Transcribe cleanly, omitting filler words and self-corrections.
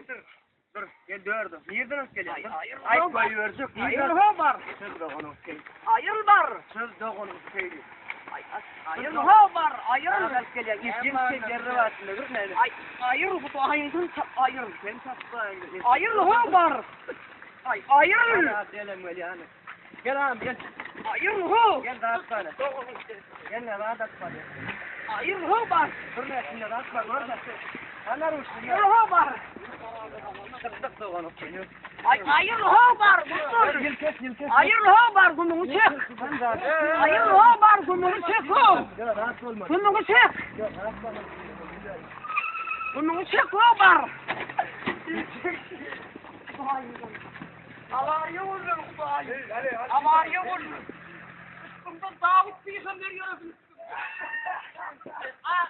Dur. Dur. Gel dörde. Nirden alyp gelýäň? Aý, aýyr, Aýt goýberjek. Aýyr ho bar. Söz doganyň şeýdi. Aýyr bar. Söz doganyň şeýdi. Aý, aýyr ho bar. Aýyr. Alyp gelýäň. Ýetgen ýerre batynda gör näme. Aý, aýyr hudaýyňdan tap aýyr. Sen tapbaýyň. Aýyr ho bar. Aý, aýyr. Gelem gelýän. Gel agam gel. Aýyr ho. Gel zat bar. Gel ne zat bar. Aýyr ho bar. Dur ne şimdi zat bar gör de. Anar uçtu. Aýyr ho bar. Çıktık doganyň şeýdi. Aý, aýyr ho bar. Dur. Gel kes gel kes. Aýyr ho bar gumuňy çek. Aýyr ho bar gumuňy çek ho. Gel rahat bolma. Gumuňy çek. Gel rahat bolma. Gumuňy çek ho bar. Awariýa boldy Hudaý. Awariýa boldy. Üstümde Dawut pygamber ýöresin. Ah!